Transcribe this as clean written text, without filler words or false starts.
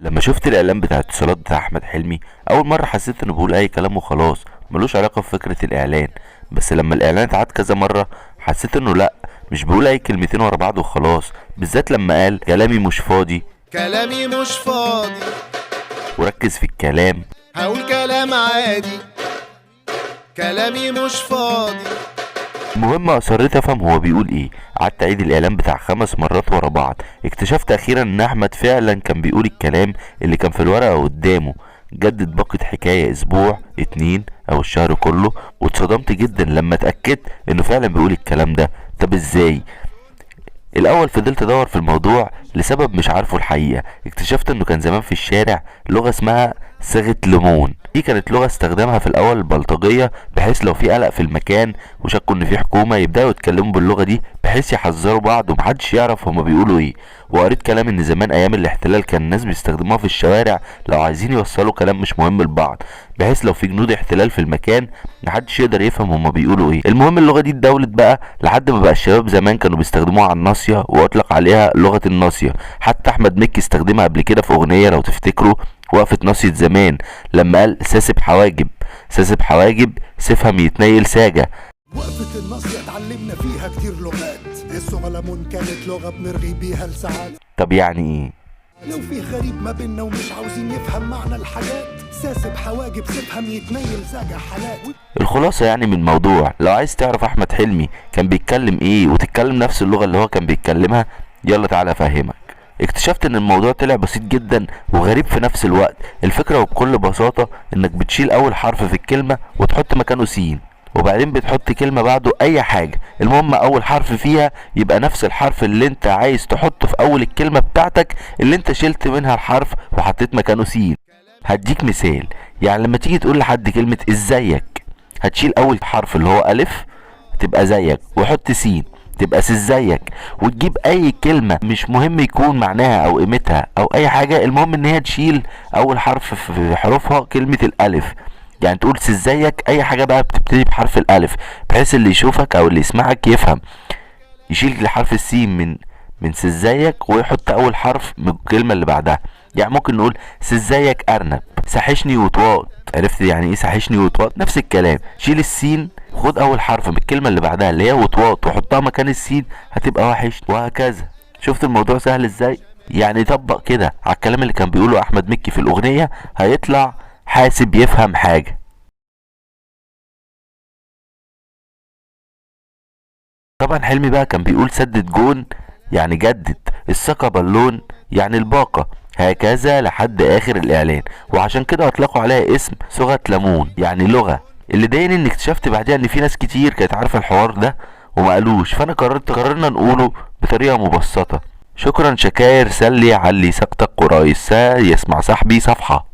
لما شفت الاعلان بتاع اتصالات بتاع احمد حلمي اول مرة حسيت انه بيقول اي كلام وخلاص، ملوش علاقة بفكره الاعلان. بس لما الاعلان اتعاد كذا مرة حسيت انه لا، مش بيقول اي كلمتين ورا بعض وخلاص، بالذات لما قال كلامي مش فاضي، كلامي مش فاضي، وركز في الكلام، هقول كلام عادي، كلامي مش فاضي. المهم اصريت افهم هو بيقول ايه، قعدت اعيد الاعلان بتاع 5 مرات ورا بعض. اكتشفت اخيرا ان احمد فعلا كان بيقول الكلام اللي كان في الورقة قدامه. جدد باقة حكاية اسبوع 2 او الشهر كله، واتصدمت جدا لما اتأكدت انه فعلا بيقول الكلام ده. طب ازاي؟ الاول فضلت ادور في الموضوع لسبب مش عارفه الحقيقة. اكتشفت انه كان زمان في الشارع لغة اسمها صيغة ليمون، دي كانت لغة استخدمها في الاول البلطجية، بحيث لو في قلق في المكان وشكوا ان في حكومة يبدأوا يتكلموا باللغة دي بحيث يحذروا بعض ومحدش يعرف هما بيقولوا ايه. وقريت كلام ان زمان ايام الاحتلال كان الناس بيستخدموها في الشوارع لو عايزين يوصلوا كلام مش مهم لبعض، بحيث لو في جنود احتلال في المكان محدش يقدر يفهم هما بيقولوا ايه. المهم اللغة دي اتداولت بقى لحد ما بقى الشباب زمان كانوا بيستخدموها على الناصية واطلق عليها لغة الناصية. حتى احمد مكي استخدمها قبل كده في اغنية لو تفتكروا، وقفة ناصية زمان، لما قال ساسب حواجب ساسب حواجب سيفهم يتنيل ساجة. وقفة الناصية اتعلمنا فيها كتير لغات، السغلمون كانت لغة بنرغي بيها لساعات. طب يعني ايه؟ لو في غريب ما بينا ومش عاوزين يفهم معنى الحاجات، ساسب حواجب سيفهم يتنيل ساجة حالات. الخلاصة يعني من الموضوع، لو عايز تعرف احمد حلمي كان بيتكلم ايه وتتكلم نفس اللغة اللي هو كان بيتكلمها، يلا تعالى افهمك. اكتشفت ان الموضوع طلع بسيط جدا وغريب في نفس الوقت. الفكرة وبكل بساطة انك بتشيل اول حرف في الكلمة وتحط مكانه سين، وبعدين بتحط كلمة بعده اي حاجة، المهم اول حرف فيها يبقى نفس الحرف اللي انت عايز تحطه في اول الكلمة بتاعتك اللي انت شلت منها الحرف وحطيت مكانه سين. هديك مثال، يعني لما تيجي تقول لحد كلمة ازيك، هتشيل اول حرف اللي هو الف تبقى زيك، وحط سين تبقى سزيك، وتجيب اي كلمة مش مهم يكون معناها او قيمتها او اي حاجة، المهم ان هي تشيل اول حرف في حروفها كلمة الالف. يعني تقول سزيك اي حاجة بقى بتبتدي بحرف الالف، بحيث اللي يشوفك او اللي يسمعك يفهم. يشيل حرف السين من سزيك ويحط اول حرف من الكلمة اللي بعدها. يعني ممكن نقول سزيك ارنب، ساحشني وطواط. عرفت يعني ايه ساحشني وطواط؟ نفس الكلام، شيل السين خد اول حرف من الكلمة اللي بعدها اللي هي وطواط وحطها مكان السين، هتبقى وحش، وهكذا. شفت الموضوع سهل ازاي؟ يعني طبق كده على الكلام اللي كان بيقوله احمد مكي في الاغنية، هيطلع حاسب يفهم حاجة. طبعا حلمي بقى كان بيقول سدد جون يعني جدد، الثقة بالون يعني الباقة، هكذا لحد اخر الاعلان. وعشان كده اطلقوا عليها اسم صيغة ليمون يعني لغة. اللي ضايقني ان اكتشفت بعديها ان في ناس كتير كانت عارفة الحوار ده وما قالوش، فانا قررنا نقوله بطريقة مبسطة. شكرا شكاير سلي علي سقطك قريسة يسمع صاحبي صفحة.